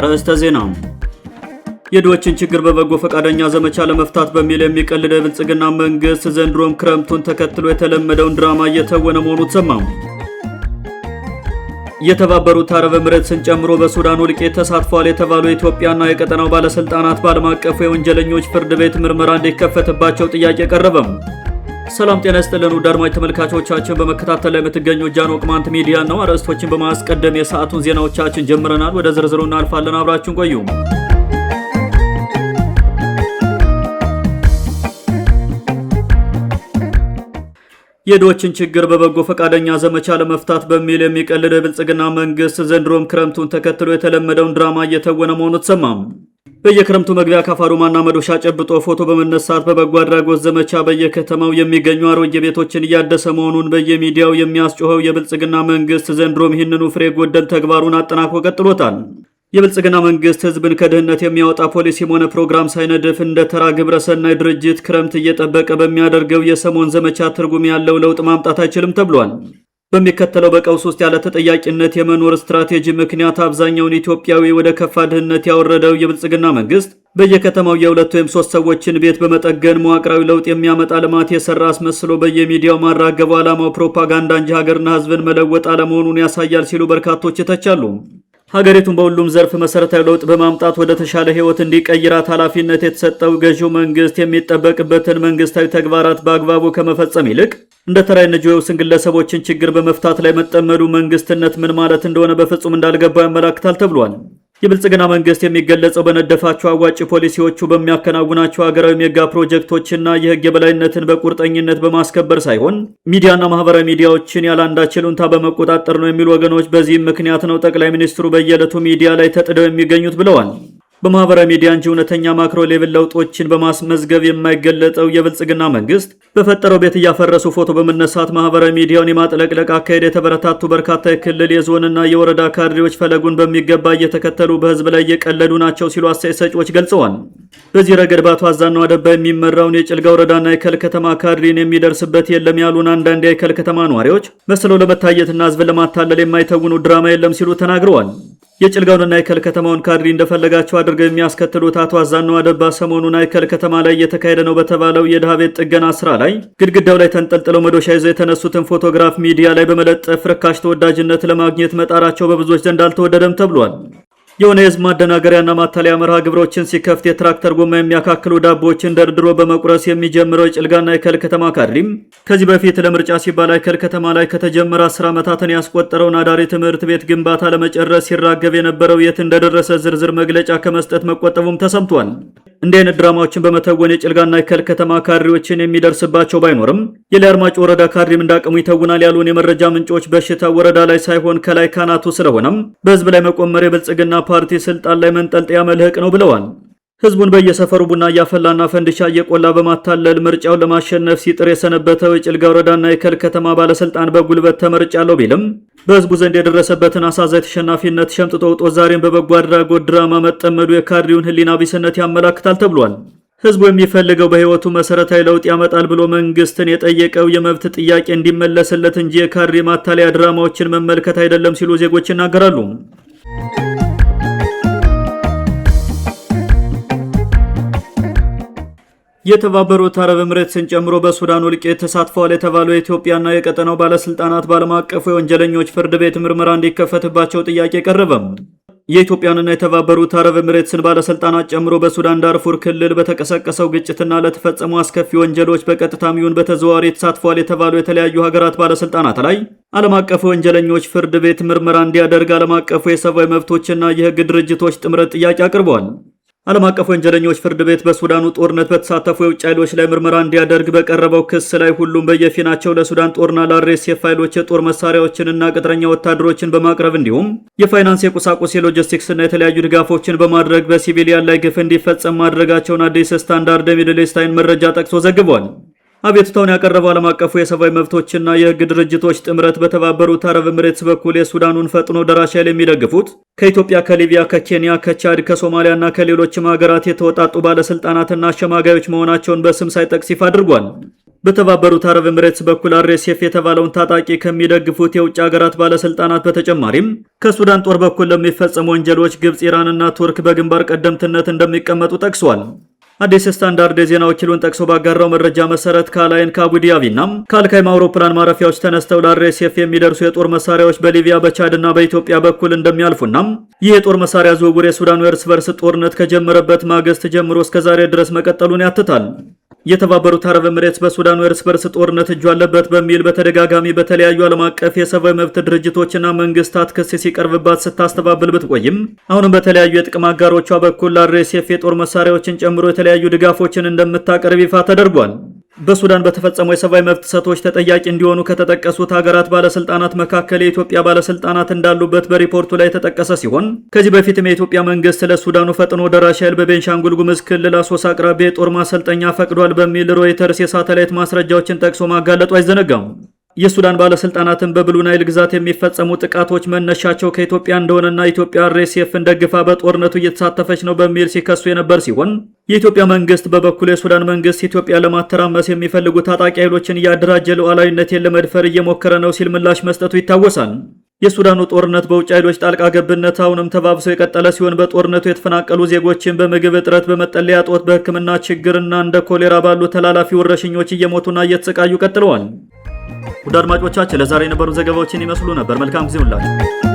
አርዕስተ ዜና። የድሆችን ችግር በበጎ ፈቃደኛ ዘመቻ ለመፍታት በሚል የሚቀልደው የብልጽግና መንግስት ዘንድሮም ክረምቱን ተከትሎ የተለመደውን ድራማ እየተወነ መሆኑ ተሰማ። የተባበሩት አረብ ኤምሬትስን ጨምሮ በሱዳኑ እልቂት ተሳትፏል የተባሉ የኢትዮጵያና የቀጠናው ባለስልጣናት በዓለም አቀፉ የወንጀለኞች ፍርድ ቤት ምርመራ እንዲከፈትባቸው ጥያቄ ቀረበም። ሰላም ጤና ይስጥልን ውድ አድማጭ ተመልካቾቻችን፣ በመከታተል ላይ የምትገኙ ጃኖ ቅማንት ሚዲያ ነው። አርዕስቶችን በማስቀደም የሰዓቱን ዜናዎቻችን ጀምረናል። ወደ ዝርዝሩ እናልፋለን። አብራችሁን ቆዩ። የድሆችን ችግር በበጎ ፈቃደኛ ዘመቻ ለመፍታት በሚል የሚቀልደው የብልጽግና መንግስት ዘንድሮም ክረምቱን ተከትሎ የተለመደውን ድራማ እየተወነ መሆኑ ተሰማ። በየክረምቱ መግቢያ ካፋሩማና መዶሻ ጨብጦ ፎቶ በመነሳት በበጎ አድራጎት ዘመቻ በየከተማው የሚገኙ አሮጌ ቤቶችን እያደሰ መሆኑን በየሚዲያው የሚያስጮኸው የብልጽግና መንግስት ዘንድሮም ይህንኑ ፍሬ ጎደል ተግባሩን አጠናክሮ ቀጥሎታል። የብልጽግና መንግስት ህዝብን ከድህነት የሚያወጣ ፖሊሲም ሆነ ፕሮግራም ሳይነድፍ እንደ ተራ ግብረሰናይ ድርጅት ክረምት እየጠበቀ በሚያደርገው የሰሞን ዘመቻ ትርጉም ያለው ለውጥ ማምጣት አይችልም ተብሏል። በሚከተለው በቀውስ ውስጥ ያለ ተጠያቂነት የመኖር ስትራቴጂ ምክንያት አብዛኛውን ኢትዮጵያዊ ወደ ከፋ ድህነት ያወረደው የብልጽግና መንግስት በየከተማው የሁለት ወይም ሶስት ሰዎችን ቤት በመጠገን መዋቅራዊ ለውጥ የሚያመጣ ልማት የሰራ አስመስሎ በየሚዲያው ማራገቡ ዓላማው ፕሮፓጋንዳ እንጂ ሀገርና ህዝብን መለወጥ አለመሆኑን ያሳያል ሲሉ በርካቶች ይተቻሉ። ሀገሪቱን በሁሉም ዘርፍ መሰረታዊ ለውጥ በማምጣት ወደ ተሻለ ህይወት እንዲቀይራት ኃላፊነት የተሰጠው ገዢው መንግስት የሚጠበቅበትን መንግስታዊ ተግባራት በአግባቡ ከመፈጸም ይልቅ እንደ ተራ NGO ውስን ግለሰቦችን ችግር በመፍታት ላይ መጠመዱ መንግስትነት ምን ማለት እንደሆነ በፍጹም እንዳልገባው ያመላክታል ተብሏል። የብልጽግና መንግስት የሚገለጸው በነደፋቸው አዋጭ ፖሊሲዎቹ፣ በሚያከናውናቸው ሀገራዊ ሜጋ ፕሮጀክቶችና የህግ የበላይነትን በቁርጠኝነት በማስከበር ሳይሆን ሚዲያና ማህበራዊ ሚዲያዎችን ያለአንዳች ይሉኝታ በመቆጣጠር ነው የሚሉ ወገኖች በዚህም ምክንያት ነው ጠቅላይ ሚኒስትሩ በየዕለቱ ሚዲያ ላይ ተጥደው የሚገኙት ብለዋል። በማህበራዊ ሚዲያ እንጂ እውነተኛ macro level ለውጦችን በማስመዝገብ የማይገለጠው የብልጽግና መንግስት በፈጠረው ቤት እያፈረሱ ፎቶ በመነሳት ማህበራዊ ሚዲያውን የማጥለቅለቅ አካሄድ የተበረታቱ በርካታ የክልል የዞንና የወረዳ ካድሬዎች ፈለጉን በሚገባ እየተከተሉ በህዝብ ላይ እየቀለዱ ናቸው ሲሉ አስተያየት ሰጪዎች ገልጸዋል። በዚህ ረገድ በአቶ አዛነው አደባ የሚመራውን የጭልጋ ወረዳና የከል ከተማ ካድሬን የሚደርስበት የለም ያሉን አንዳንድ የከል ከተማ ነዋሪዎች መስለው ለመታየትና ህዝብን ለማታለል የማይተውኑ ድራማ የለም ሲሉ ተናግረዋል። የጭልጋውንና አይከል ከተማውን ካድሬ እንደፈለጋቸው አድርገው የሚያስከትሉት አቶ አዛነው አደባ ሰሞኑን አይከል ከተማ ላይ እየተካሄደ ነው በተባለው የድሃ ቤት ጥገና ስራ ላይ ግድግዳው ላይ ተንጠልጥለው መዶሻ ይዘው የተነሱትን ፎቶግራፍ ሚዲያ ላይ በመለጠፍ ርካሽ ተወዳጅነት ለማግኘት መጣራቸው በብዙዎች ዘንድ አልተወደደም ተብሏል። የሆነ የህዝብ ማደናገሪያና ማታለያ መርሃ ግብሮችን ሲከፍት የትራክተር ጎማ የሚያካክሉ ዳቦዎችን ደርድሮ በመቁረስ የሚጀምረው የጭልጋና አይከል ከተማ ካድሬም ከዚህ በፊት ለምርጫ ሲባል አይከል ከተማ ላይ ከተጀመረ 10 ዓመታትን ያስቆጠረውን አዳሪ ትምህርት ቤት ግንባታ ለመጨረስ ሲራገብ የነበረው የት እንደደረሰ ዝርዝር መግለጫ ከመስጠት መቆጠቡም ተሰምቷል። እንዲህ አይነት ድራማዎችን በመተወን የጭልጋና አይከል ከተማ ካድሬዎችን የሚደርስባቸው ባይኖርም የላይ አርማጭሆ ወረዳ ካድሬም እንዳቅሙ ይተውናል ያሉን የመረጃ ምንጮች በሽታው ወረዳ ላይ ሳይሆን ከላይ ካናቱ ስለሆነም በህዝብ ላይ መቆመር የብልጽግና ፓርቲ ስልጣን ላይ መንጠልጠያ መልህቅ ነው ብለዋል። ህዝቡን በየሰፈሩ ቡና እያፈላና ፈንዲሻ እየቆላ በማታለል ምርጫውን ለማሸነፍ ሲጥር የሰነበተው የጭልጋ ወረዳና የከል ከተማ ባለስልጣን በጉልበት ተመርጫለሁ ቢልም በህዝቡ ዘንድ የደረሰበትን አሳዛኝ ተሸናፊነት ሸምጥጦ ውጦ ዛሬም በበጎ አድራጎት ድራማ መጠመዱ የካድሬውን ህሊና ቢስነት ያመላክታል ተብሏል። ህዝቡ የሚፈልገው በህይወቱ መሰረታዊ ለውጥ ያመጣል ብሎ መንግስትን የጠየቀው የመብት ጥያቄ እንዲመለስለት እንጂ የካድሬ ማታለያ ድራማዎችን መመልከት አይደለም ሲሉ ዜጎች ይናገራሉ። የተባበሩት አረብ ኤምሬትስን ጨምሮ በሱዳኑ እልቂት ተሳትፈዋል የተባሉ የኢትዮጵያና የቀጠናው ባለስልጣናት በዓለም አቀፉ የወንጀለኞች ፍርድ ቤት ምርመራ እንዲከፈትባቸው ጥያቄ ቀረበም። የኢትዮጵያንና የተባበሩት አረብ ኤምሬትስን ባለስልጣናት ጨምሮ በሱዳን ዳርፉር ክልል በተቀሰቀሰው ግጭትና ለተፈጸሙ አስከፊ ወንጀሎች በቀጥታም ይሁን በተዘዋዋሪ ተሳትፈዋል የተባሉ የተለያዩ ሀገራት ባለስልጣናት ላይ ዓለም አቀፉ የወንጀለኞች ፍርድ ቤት ምርመራ እንዲያደርግ ዓለም አቀፉ የሰብአዊ መብቶችና የህግ ድርጅቶች ጥምረት ጥያቄ አቅርበዋል። ዓለም አቀፍ ወንጀለኞች ፍርድ ቤት በሱዳኑ ጦርነት በተሳተፉ የውጭ ኃይሎች ላይ ምርመራ እንዲያደርግ በቀረበው ክስ ላይ ሁሉም በየፊናቸው ለሱዳን ጦርና ለአርኤስኤፍ ኃይሎች የጦር መሳሪያዎችንና ቅጥረኛ ወታደሮችን በማቅረብ እንዲሁም የፋይናንስ፣ የቁሳቁስ፣ የሎጂስቲክስና የተለያዩ ድጋፎችን በማድረግ በ civilian ላይ ግፍ እንዲፈጸም ማድረጋቸውን አዲስ ስታንዳርድ የሚድል ኢስት አይን መረጃ ጠቅሶ ዘግቧል። አቤቱታውን ያቀረበው ዓለም አቀፉ የሰብአዊ መብቶችና የሕግ ድርጅቶች ጥምረት በተባበሩት አረብ ኤምሬትስ በኩል የሱዳኑን ፈጥኖ ደራሽ ኃይል የሚደግፉት ከኢትዮጵያ፣ ከሊቢያ፣ ከኬንያ፣ ከቻድ፣ ከሶማሊያና ከሌሎችም ሀገራት የተወጣጡ ባለስልጣናትና አሸማጋዮች መሆናቸውን በስም ሳይጠቅስ ይፋ አድርጓል። በተባበሩት አረብ ኤምሬትስ በኩል አርኤስኤፍ የተባለውን ታጣቂ ከሚደግፉት የውጭ ሀገራት ባለስልጣናት በተጨማሪም ከሱዳን ጦር በኩል ለሚፈጸሙ ወንጀሎች ግብፅ፣ ኢራንና ቱርክ በግንባር ቀደምትነት እንደሚቀመጡ ጠቅሷል። አዲስ ስታንዳርድ የዜና ወኪሉን ጠቅሶ ባጋራው መረጃ መሰረት ከአልአይን፣ ከአቡዳቢና ከአልካይም አውሮፕላን ማረፊያዎች ተነስተው ለአርኤስኤፍ የሚደርሱ የጦር መሳሪያዎች በሊቢያ፣ በቻድና በኢትዮጵያ በኩል እንደሚያልፉና ይህ የጦር መሳሪያ ዝውውር የሱዳኑ የእርስ በርስ ጦርነት ከጀመረበት ማግስት ጀምሮ እስከዛሬ ድረስ መቀጠሉን ያትታል። የተባበሩት አረብ ኤምሬትስ በሱዳኑ የእርስ በርስ ጦርነት እጁ አለበት በሚል በተደጋጋሚ በተለያዩ ዓለም አቀፍ የሰብአዊ መብት ድርጅቶችና መንግስታት ክስ ሲቀርብባት ስታስተባብል ብትቆይም አሁንም በተለያዩ የጥቅም አጋሮቿ በኩል ለአርኤስኤፍ የጦር መሳሪያዎችን ጨምሮ የተለያዩ ድጋፎችን እንደምታቀርብ ይፋ ተደርጓል። በሱዳን በተፈጸሙ የሰብአዊ መብት ጥሰቶች ተጠያቂ እንዲሆኑ ከተጠቀሱት ሀገራት ባለስልጣናት መካከል የኢትዮጵያ ባለስልጣናት እንዳሉበት በሪፖርቱ ላይ የተጠቀሰ ሲሆን ከዚህ በፊትም የኢትዮጵያ መንግስት ለሱዳኑ ፈጥኖ ደራሽ ኃይል በቤንሻንጉል ጉሙዝ ክልል አሶሳ አቅራቢያ የጦር ማሰልጠኛ ፈቅዷል በሚል ሮይተርስ የሳተላይት ማስረጃዎችን ጠቅሶ ማጋለጡ አይዘነጋም። የሱዳን ባለስልጣናትን በብሉ ናይል ግዛት የሚፈጸሙ ጥቃቶች መነሻቸው ከኢትዮጵያ እንደሆነና ኢትዮጵያ አርኤስኤፍን ደግፋ በጦርነቱ እየተሳተፈች ነው በሚል ሲከሱ የነበር ሲሆን የኢትዮጵያ መንግስት በበኩሉ የሱዳን መንግስት ኢትዮጵያ ለማተራመስ የሚፈልጉ ታጣቂ ኃይሎችን እያደራጀ ሉዓላዊነቴን ለመድፈር እየሞከረ ነው ሲል ምላሽ መስጠቱ ይታወሳል። የሱዳኑ ጦርነት በውጭ ኃይሎች ጣልቃ ገብነት አሁንም ተባብሶ የቀጠለ ሲሆን በጦርነቱ የተፈናቀሉ ዜጎችን በምግብ እጥረት፣ በመጠለያ እጦት፣ በሕክምና ችግርና እንደ ኮሌራ ባሉ ተላላፊ ወረርሽኞች እየሞቱና እየተሰቃዩ ቀጥለዋል። ውድ አድማጮቻችን ለዛሬ የነበሩ ዘገባዎችን ይመስሉ ነበር። መልካም ጊዜ ሁላችሁ።